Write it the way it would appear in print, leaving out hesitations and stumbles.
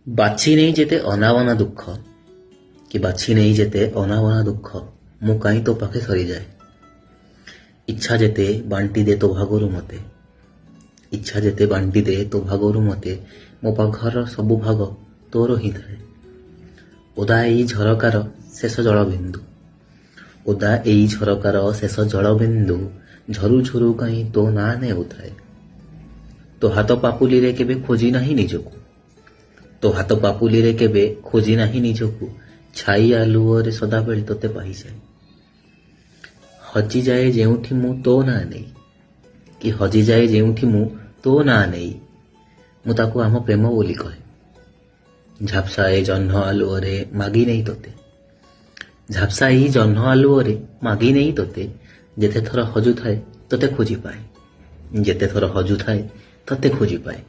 ବାଛି ନେଇ ଯେତେ ଅନାବନା ଦୁଃଖ, କି ବାଛି ନେଇ ଯେତେ ଅନାବନା ଦୁଃଖ, ମୁଁ କାହିଁ ତୋ ପାଖେ ସରିଯାଏ। ଇଚ୍ଛା ଯେତେ ବାଣ୍ଟି ଦେ ତୋ ଭାଗରୁ ମତେ, ଇଚ୍ଛା ଯେତେ ବାଣ୍ଟି ଦେ ତୋ ଭାଗରୁ ମତେ, ମୋ ପାଖର ସବୁ ଭାଗ ତୋର ହିଁ ଥାଏ। ଓଦା ଏଇ ଝରକାର ଶେଷ ଜଳବିନ୍ଦୁ, ଓଦା ଏଇ ଝରକାର ଶେଷ ଜଳବିନ୍ଦୁ, ଝରୁ ଝରୁ କାହିଁ ତୋ ନାଁ ନେଉଥାଏ। ତୋ ହାତ ପାପୁଲିରେ କେବେ ଖୋଜି ନାହିଁ ନିଜକୁ, ତୋ ହାତ ପାପୁଲିରେ କେବେ ଖୋଜି ନାହିଁ ନିଜକୁ, ଛାଇ ଆଲୁଅରେ ସଦାବେଳେ ତୋତେ ପାଇଯାଏ। ହଜିଯାଏ ଯେଉଁଠି ମୁଁ ତୋ ନାଁ ନେଇ, କି ହଜିଯାଏ ଯେଉଁଠି ମୁଁ ତୋ ନାଁ ନେଇ, ମୁଁ ତାକୁ ଆମ ପ୍ରେମ ବୋଲି କହେ। ଝାପ୍ସା ଏ ଜହ୍ନ ଆଲୁଅରେ ମାଗି ନେଇ ତୋତେ, ଝାପ୍ସା ଏଇ ଜହ୍ନ ଆଲୁଅରେ ମାଗି ନେଇ ତୋତେ, ଯେତେ ଥର ହଜୁଥାଏ ତୋତେ ଖୋଜି ପାଏ, ଯେତେ ଥର ହଜୁଥାଏ ତୋତେ ଖୋଜି ପାଏ।